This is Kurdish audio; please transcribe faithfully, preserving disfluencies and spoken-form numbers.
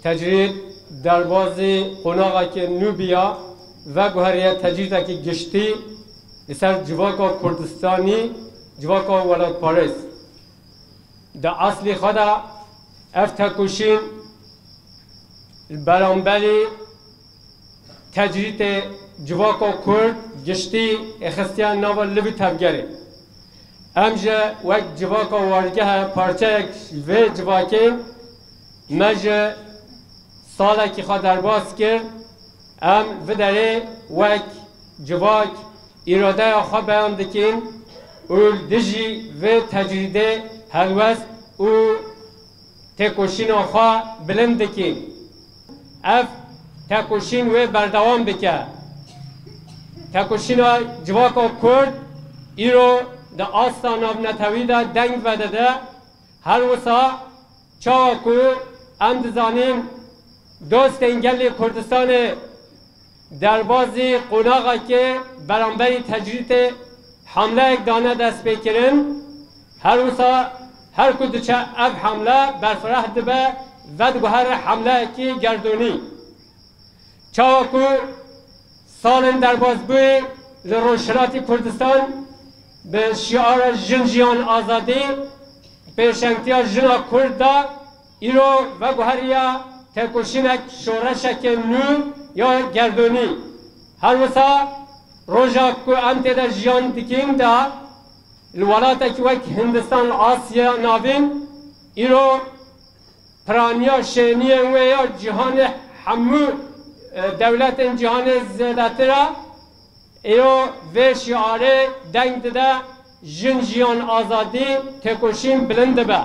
Tecrîd derbazî qonaxekî nû biya, veguheriye tecrîdekî giştî li ser civaka Kurdistanî, civaka welatparêz. Di eslî xwe de ev tekoşîn li beramberî tecrîdê civaka Kurd giştî êxistiye nava li vî tevgerê. Em ji wek civaka wargehe parçeyek ji vê civakê me ji salekî xwe derbas kir. Em vê derê wek civak îradeya xwe beyan dikin û li dijî vê tecrîdê helwest û têkoşîna xwe bilind dikin. Ev tekoşîn wê berdewam bike. Tekoşîna civaka Kurd îro di asta navnetewî de deng vedide. Her wisa çawa ku em dizanin dostên gelê Kurdistanê derbazî qonaxekê beramberî tecrîdê hemleyek dane destpêkirin. Her wisa her ku diçe ev hemle berfireh dibe, vediguhere hemleyekî gerdûnî. Çawa ku salên derbasbûyî li Rojhilatî Kurdistan bi şiara Jin Jiyan Azadî pêşengtiya jina Kurd da, îro veguheriya têkoşînek şoreşeke nû ya gerdûnî. Her wisa roja ku em tê de jiyan dikin de li welatekî wek Hindistan, Asya Navîn, îro piraniya şêniyên wê ya cîhanê, hemû, e, dewletên cîhanê zêdetir e, îro vê şiarê deng dide, jin, jiyan, azadî, têkoşîn bilind dibe.